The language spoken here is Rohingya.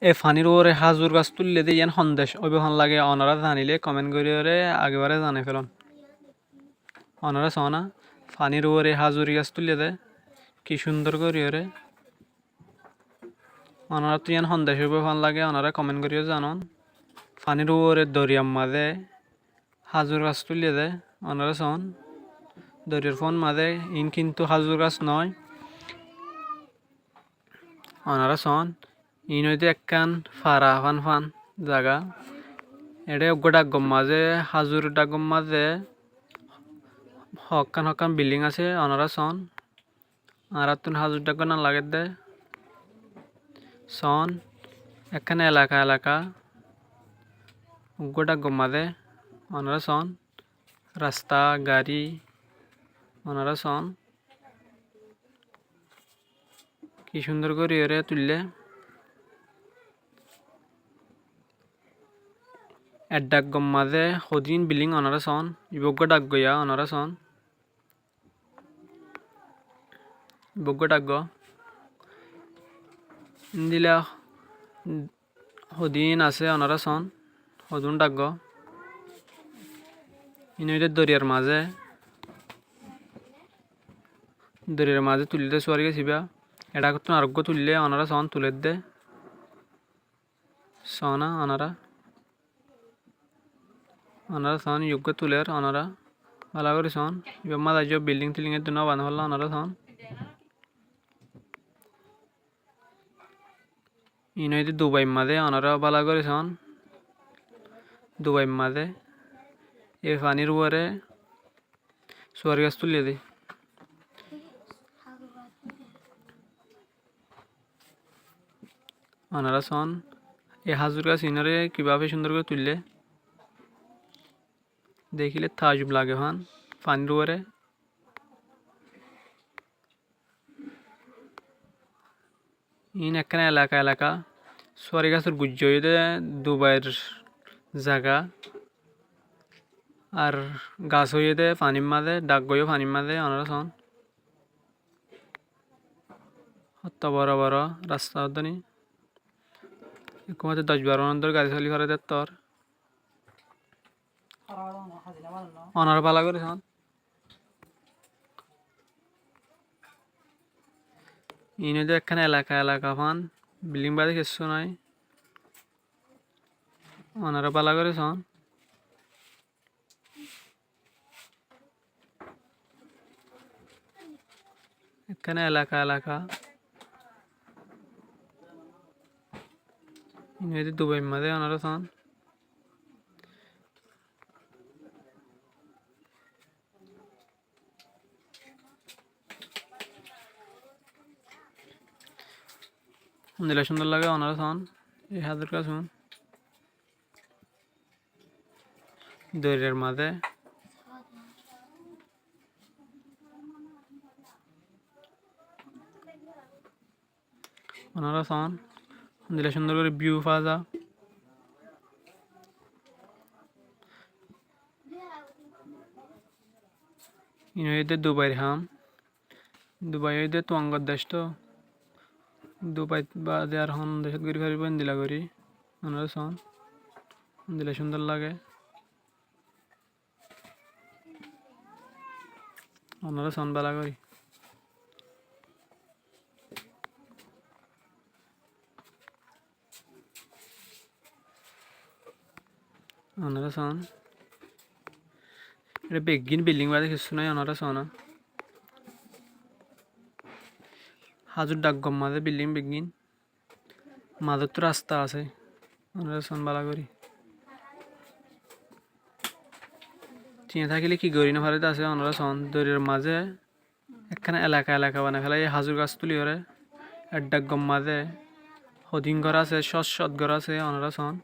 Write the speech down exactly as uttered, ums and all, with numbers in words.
E fanír uore házur gas tuille de, yián hondec óibo fán lage, onorá zanile comment goríyore agebare zanai felón. Onorá soón, fanír uore házur gas tuille de, ki cúndor goríyore. Onoráttu yián hondec óibo fán lage, onorá comment goríyore zanon. Fanír uore doriyar mazé házur gas tuille de, onorá soón. Doriyar fúon mazé, iín kintu házur gas noó. Onorá soón, iín óilde ekkán fara fán fán zaga. Eçé uggúa dhaggor mazé, házur dhaggor mazé hokkán hokkán bilding asé, onorá soón. Añáráttun házur dhaggor nam lagedde. Soón, ekkán elaka elaka, uggúa dhaggor mazé, onorá soón. Rasta, garí, onorá soón. Ki cúndor goríyore tuille. Ek dhaggor mazé hodún bilding onorá soón. Ibá uggúa dhaggo ya, onorá soón. Ibá uggúa dhaggo. Endilla hodún asé, onorá soón, hodún dhaggo. Iín óilde doriyar mazé, doriyar mazé tuille de suwari gas ibá. Eçé agottún areggúa tuille, onorá soón, tuledde. Soón, onorá. Onorá soón, uggúa tuler, onorá. Bála gorí soón. Ibá mazé aijjó bilding tilding edde no bana fálla, onorá soón. Iín óilde Dubair mazé, onorá bála gorí soón. Dubair mazé. E fanír uore suwari gas tuille de. Onorá soón, e házur gas iínore kibáfe cúndor gorí tuille. Dekíle taajub lage fán, fanír uore. Iín ekkán elaka elaka. Suwari gasór guijja óiye de Dubair zaga. Ar gas óiye de fanír mazé, dhaggo yó fanír mazé, onorá soón. Hoto boro boro rasta hoddóni. Ekkumatte doc baro minot dóri gari soli fare de ettór. Onorá bála gorí soón. Iín óilde ekkán elaka elaka fán, bilding bade kessú nái. Onorá bála gorí soón. Ekkán elaka elaka. Iín óilde Dubair mazé, onorá soón. Endilla cúndor lage, onorá soón. E házur gas un. Doriyar mazé. Onorá soón, endilla cúndor gorí view fa za. Iín óilde Dubair ham. Dubai óilde tuáñgor dec to. Dubai bade ar hon decót gorí faribó endilla gorí. Onorá soón, endilla cúndor lage. Onorá soón bála gorí. Onorá soón. Eçé beggín bilding bade kessú nái, onorá soón. Házur dhaggor mazé bilding beggín. Mazóttu rasta asé. Onorá soón bála gorí. Tiañ tákile ki gorí no fare de asé, onorá soón. Doriyar mazé ekkán elaka elaka banai félaiye házur gas tuliyóre. Ek dhaggor mazé hodún gór asé, cót cót gór asé, onorá soón.